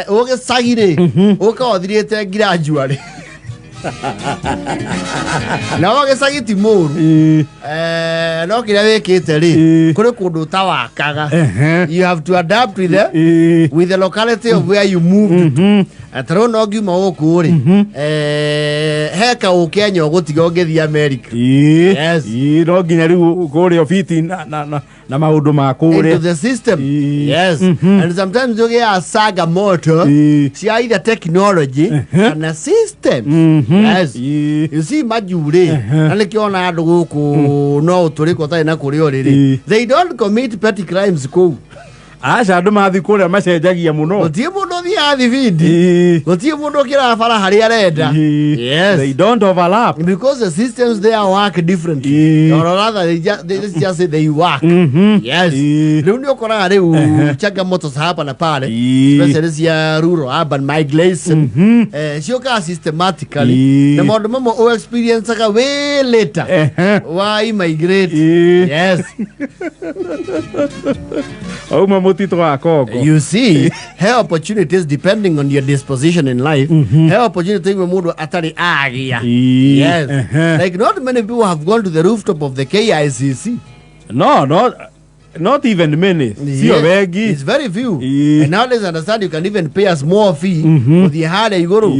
Ũgĩcagi rĩ, ũkaga ũthirĩte gradually na gĩcagi ti mũru. No kĩrĩa wĩkĩte rĩ, kũrĩ kũndũ ũtawakaga. You have to adapt with the locality of where you moved to. Ta rĩu no ngiuma gũkũ rĩ, he kaũ Kenya ũgũtiga ũngĩthiĩ America. Yes. No nginya rĩu kũrĩa ũbiti na maũndũ ma Into kũrĩa the system. Yes. And sometimes you get a saga moto cia either technology kana system. Yes. You see, majurĩ na nĩkĩo ona andũ gũkũ no ũtũrĩka ũtarĩ na kũrĩa ũrĩ rĩ, they don't commit petty crimes kũu. Aca, andũ mathiĩ kũrĩa macenjagia mũno. Gũtirĩ mũndũ ũthiaga thibindi. Gũtirĩ mũndũ ũkĩraga bara harĩa arenda. Yes. They don't overlap. Because the systems there work differently, or rather they just say they work. Yes. Rĩu nĩ ũkoraga rĩu changamoto za hapa na pale, especially cia rural urban migration, ciũkaga systematically na maũndũ mamwe ũ experienceaga way later wa immigrate. Yes. Auma mũtitũ wa Kongo. You see, he opportunities depending on your disposition in life. He opportunity imwe mũndũ atarĩ agĩa. Yes. Like, not many people have gone to the rooftop of the KICC. No, not even many, sio wengi. It's very few. And nowadays, understand, you can even pay a small fee gũthiĩ harĩa igũrũ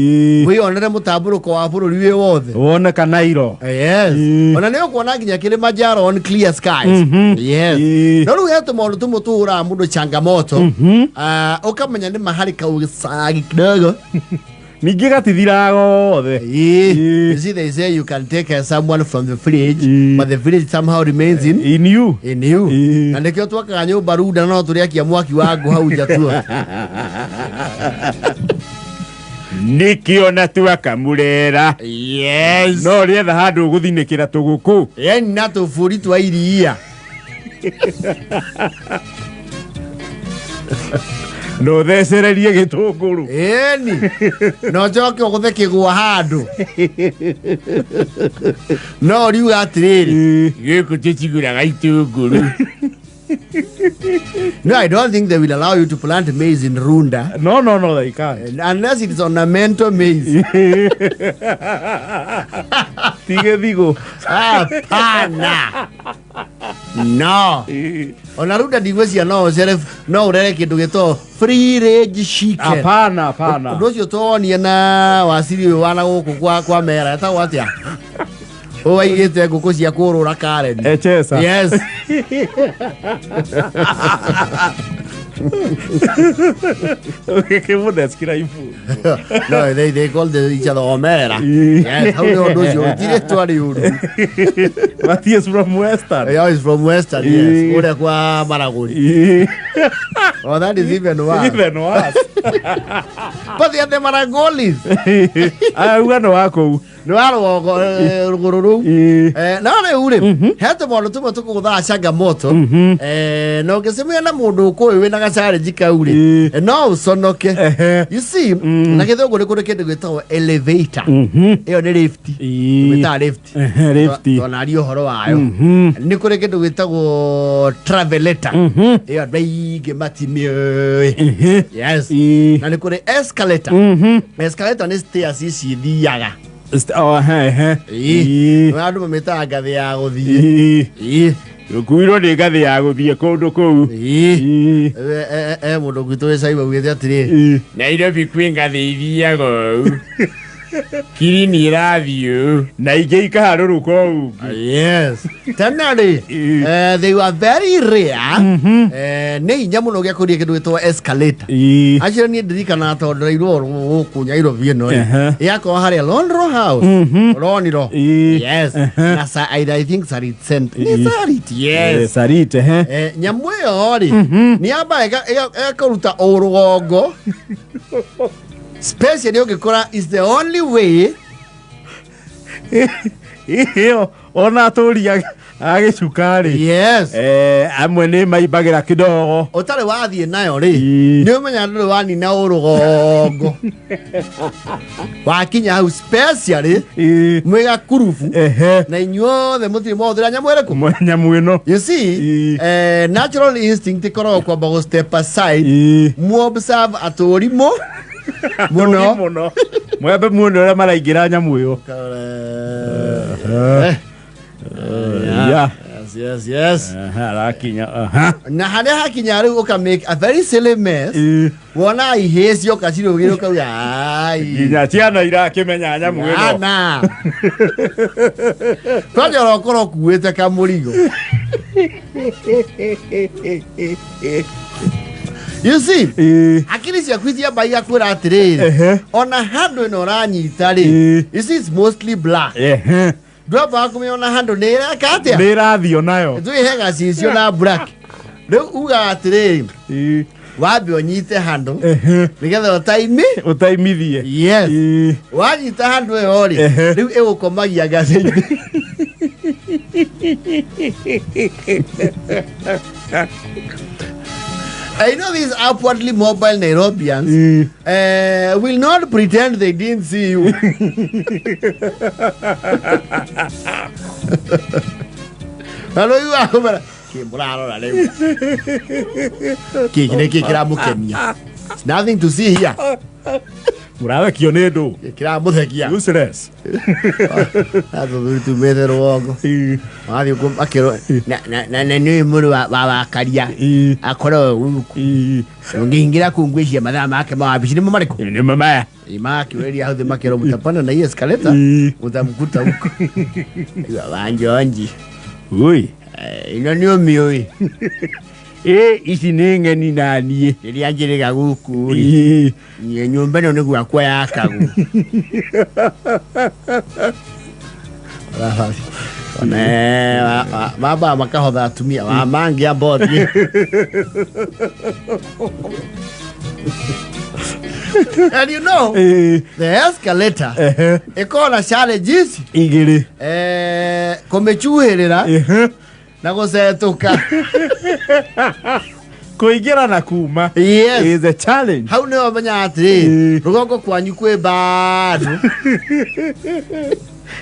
wĩyonere mũtambũrũko wa bũrũri wĩ wothe. Wone kanairo. Yes. Ona nĩ ũkuona nginya Kilimanjaro on clear skies. Yes. No rĩu he tũmaũndũ tũmwe tũhũraga mũndũ changamoto. Ah, ũkamenya nĩ ma harĩ kaũgĩcagi kidogo. Ningĩ gatithiraga othe. You see, they say you can take someone from the village, but the village somehow remains in in you. In you. Na nĩkĩo twakaga nyũmba runda no tũrĩakia mwaki wa ngũ hau nja tuo. Nĩkĩo na twakamũrera. Yes. No rĩetha handũ ũgũthinĩkĩra tũgũkũ. Yani na tũbũri twa iria. Na ũthecererie gĩtũngũrũ. Ĩni. Na ũcoke ũgũthe kĩgwa handũ. No ũriuga atĩrĩrĩ, gĩkũ tũtigũraga itũngũrũ. No, I don't think they will allow you to plant maize in Runda. No, they can't. Unless it's ornamental maize. Ti gĩthigũ. Hapana. No. Ona Runda ndigwĩciria no ũcere no ũrere kĩndũ gĩtagwo free range chicken. Hapana, hapana. Ũndũ ũcio tuonie na waciri ũyũ wana gũkũ kwa mera etagwo atĩa? Ũyũ waigĩte ngũkũ cia kũrũra Karen. Echesa. Yes. Ũgĩkĩmũdescribe. No, they call each other Omera. Yes, hau nĩ ũndũ ũcio gũtirĩ twarĩ ũru. Matthias from Western. Yeah, he's from Western, yes. Kũrĩa kwa Maragoli. Oh, that is even worse. Even worse. But they are the Maragolis. Auga nĩ wa kũu. Nĩ wa rũgongo, rũgũrũ rũu. No rĩu rĩ, he tũmaũndũ tũmwe tũkũgũthaga changamoto. Na ũngĩcemania na mũndũ ũkũĩ wĩna gacarenji kau rĩ, no ũconoke. You see, na gĩthũngũ nĩ kũrĩ kĩndũ gĩtagwo elevator. Ĩyo nĩ lift. Tũmĩtaga lift. Lift. Twanaria ũhoro wayo. Nĩ kũrĩ kĩndũ gĩtagwo travelator. Ĩyo andũ aingĩ matimĩũĩ. Yes. Na nĩ kũrĩ escalator. Escalator nĩ stairs ici ithiaga. Oh, ehe. Andũ mamĩtaga ngathĩ ya gũthiĩ. Rũkuirwo nĩ ngathĩ ya gũthiĩ kũndũ kũu. Mũndũ gwitũ wĩ caiba ugĩte atĩrĩrĩ, Nairobi kwĩ ngathĩ ithiaga ũũ, kirini ĩrathiĩ ũũ na ingĩ ikaharũrũka ũũ. Yes, tene rĩ, they were very rare. Nĩ hinya mũno gĩakũria kĩndũ gĩtagwo escalator. Acio niĩ ndirikanaga tondũ ndĩrairwo gũkũ Nairobi ĩno rĩ, yakorwo harĩa Lonrho House, Roniro. Yes. Na I think Sarit Center nĩ Sarit, yes. Sarit, ehe. Nyamũ ĩyo rĩ, nĩ yambaga ĩkaruta ũrũgongo specially ũngĩkora is the only way. Ĩyo ona atũri a Agĩcuka rĩ. Yes. Amwe nĩ maimbagĩra kidogo. Ũtarĩ wathiĩ nayo rĩ, Ii. nĩ ũmenya ndũrĩ wanina ũrũgongo wakinya hau, specially mwĩ gakurubu na inyuothe mũtirĩ mwahũthĩra nyamũ ĩrĩkũ. Nyamũ ĩno. You see, natural instinct ĩkoragwo kwamba gũ step aside, mu observe atũri mũ mũno. Mũno mwembe muone ũrĩa maraingĩra nyamũ ĩyo. Yes. Aha, arakinya, aha. Na harĩa hakinya rĩu ũka make a very silly mess. Wona ihĩĩ cioka cirũgĩre ũkauga ai. Nginya ciana irakĩmenya nyamũ ĩno. Ana kwanja ũrokorwo ũkuĩte kamũrigo. You see, hakiri ciaku itiamba igakwĩra atĩrĩrĩ, ona handũ ĩno ũranyita rĩ, you see, it's mostly black. Ndwambaga kũmenya ona handũ nĩ ĩreka atĩa. Nĩ ĩrathio nayo. Twĩhe gacicio na black. Rĩu ugaga atĩrĩrĩ, wambe ũnyite handũ nĩgetha ũtaimi Ũtaimithie. Yes. Wanyita handũ ĩyo rĩ, rĩu ĩgũkomagia ngathĩ-inĩ. I know these upwardly mobile Nairobians will not pretend they didn't see you. Na rĩu akũmera kĩ mũrarora rĩu, kĩ nĩ kĩ kĩramũkenia? It's nothing to see here. Mũrathekio nĩ ndũ. Kĩ kĩramũthekia? Useless. Athuri tumĩte rũgongo wathiĩ kũ akĩrwo na nĩ mũrũ wa wakaria akorwo gũkũ ũngĩingĩra kũu ngwĩciria mathaa make ma wabici nĩmo marĩkũ? Nĩmo maya. Makĩũrĩria hau thĩ makĩrwo mũtapanda na hii escalator, mũtamkuta huko. Igua wanjonji. Ui. Ino nĩ ũmĩũĩ? Ĩ, ici nĩ ng'eni na niĩ. Rĩrĩa njĩrĩga gũkũ rĩ, niĩ nyũmba ĩno nĩ gwakwa yakagwo. Ona mambaga makahotha atumia wa mangĩa mbothi. And you know, the escalator ĩkoragwo na challenges igĩrĩ. Kũmĩcuhĩrĩra na gũcetũka. Kũingĩra na kuma is a challenge. Hau nĩho menyaga atĩrĩ, rũgongo kwanyu kwĩ bado.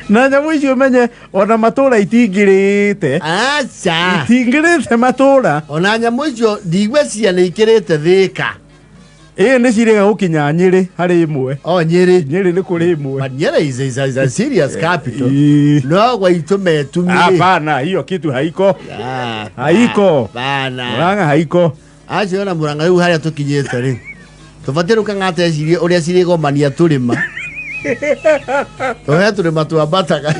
Na nyamũ icio menye ona matũra itingĩrĩte. Aca. Itingĩrĩte matũra. Ona nyamũ icio ndigwĩciria nĩ ikĩrĩte Thĩka. Ĩ, nĩ cirĩga gũkinya Nyĩrĩ harĩ ĩmwe. O Nyĩrĩ. Nyĩrĩ nĩ kũrĩ ĩmwe. But Nyĩrĩ is a serious capital. No gwaitũ metumire. Hapana, hiyo kitu haiko, haiko. Bana. Murang'a haiko. Acio ona Murang'a rĩu harĩa tũkinyĩte rĩ, tũbatiĩ rĩu Kang'ata ecirie ũrĩa cirĩgomania tũrĩma tũhe tũrĩma twambataga.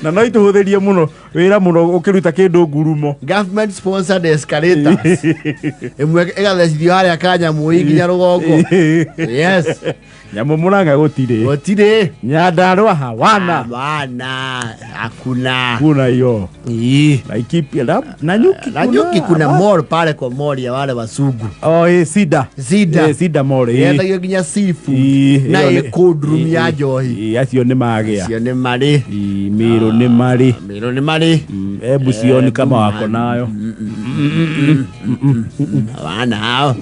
Na no itũhũthĩrie mũno wĩra mũno ũkĩruta kĩndũ ngurumo. Government sponsored escalators ĩmwe ĩgathecithio harĩa Kanyamũi nginya rũgongo, yes. Nyamũ Murang'a gũtirĩ. Gũtirĩ. Nyandarua hawana. Hawana, hakuna. Kuna hiyo. Laikipia Nanyuki. Nanyuki kuna mall pale kwa mall ya wale wazungu. Oh, sida. Sida. Sida mall. Yendagio nginya seafood na ĩ cold room ya njohi. Acio nĩ magĩa. Acio nĩ marĩ. Mĩrũ nĩ marĩ. Mĩrũ nĩ marĩ. Ebu sioni kama wako nayo. Hawana hao,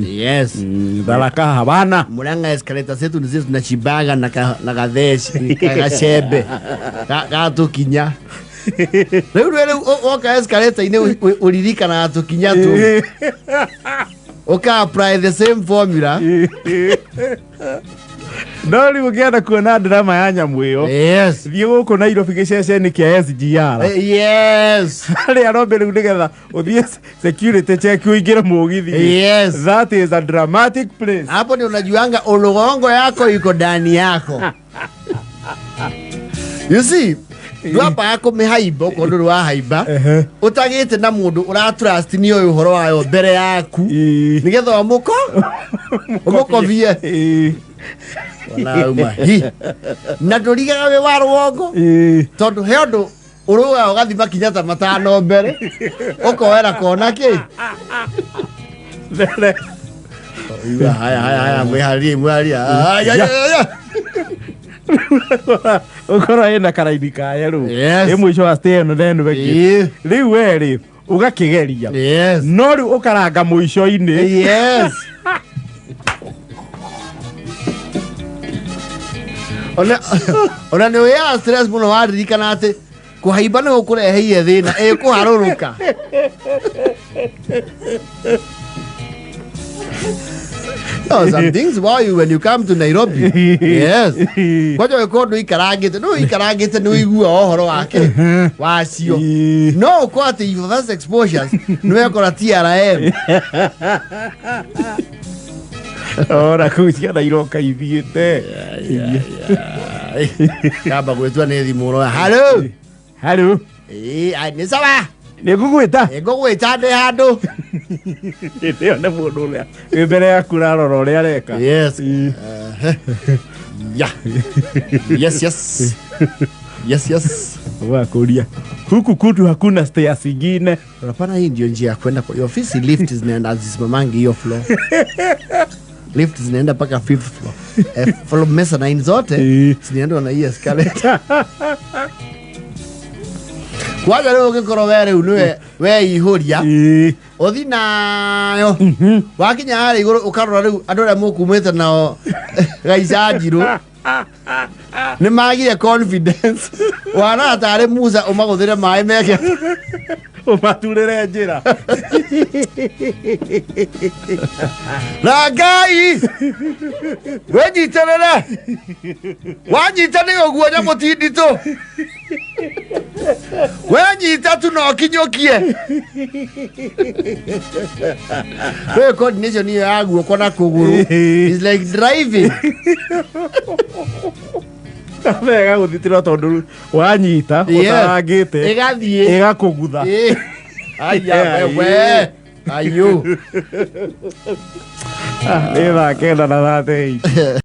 yes. Tharaka hawana. Murang'a escalator zetu ni zile tunachimbaga na gatheci gacembe gatukinya rĩu rĩu woka escalator-inĩ ũririkanaga tũkinya tu ũka apply the same formula. No rĩu ũngĩenda kuona drama ya nyamũ ĩyo, thiĩ gũkũ Nairobi gĩceceni kĩa SGR. Harĩa rombe rĩu nĩgetha ũthiĩ security check ũingĩre mũgithi. That is a dramatic place. Hapo ndio unajuanga urugongo yako iko ndani yako. You see, ndwambaga kũmĩhaimba okorwo ndũrĩ wahaimba ũtagĩte na mũndũ ũratrust nĩ ũyũ ũhoro wayo mbere yaku nĩgetha ũmũko ũmũkobie Wona hi na ndũrigaga wĩ wa rũgongo tondũ he ũndũ ũrũgaga ũgathiĩ makinya ta 5 mbere ũkoera kona kĩ. Mbere. Uga, haya haya haya, mwĩharie mwĩharie. Aya, aya, aya. Ũkorwo ĩna karaini ka yellow. Yes. Ĩ mũico wa stair ĩno na ĩno ĩngĩ. Rĩu we rĩ ũgakĩgeria. No rĩu ũkaranga mũico-inĩ. Yes. Ona nä å yaga stress må no waririkana atä kå haimba nä gå kå reheire thä na ä kå harå rå ka. No, some things wow you when you come to Nairobi. Yes. Kwanja wä kå ndå ikarangä nä ikarangä te nä å igua ũhoro wake wacio. No ũkorwo atĩ your first exposures nĩ wekora TRM. Ora kũu ciana iroka ithiĩte. Kamba gwĩtua nĩ thimũ ũroya. Halo. Halo. Ĩĩ, ai, nĩ sawa. Nĩ ngũgwĩta. Ĩ, ngũgwĩta ndĩ handũ. Hĩndĩ ĩyo nĩ mũndũ ũrĩa wĩ mbere yaku ũrarora ũrĩa areka. Yes. Yeah. Yes, yes. Yes, yes. Ũgakũria huku kutu hakuna stairs ingine. Hapana, hii ndio njia ya kwenda kwa hiyo ofisi. Lift zinaenda hazisimamangi hiyo floor. Lift zinaenda mpaka fifth floor. Floor mezzanine zote zinaenda na hii escalator. Kwanza rĩu ũngĩkorwo we rĩu nĩwe weihũria ũthi nayo wakinya harĩa igũrũ ũkarora rĩu andũ arĩa mũkumĩte nao gaica njirũ nĩ magire confidence wana tarĩ Musa ũmagũthĩre maĩ meke. Ũmaturĩre njĩra. Na Ngai wĩnyitĩrĩre wanyita nĩ ũguo nyamũ ti nditũ wenyita tu no kinyũkie we coordination iyo ya guoko na kũgũrũ is like driving. Wega gũthitĩra tondũ wanyita ũtarangĩte ĩgathiĩ ĩgakũgutha. Ĩ. Aya wewe ayo. Nĩ thaa 9 na 38.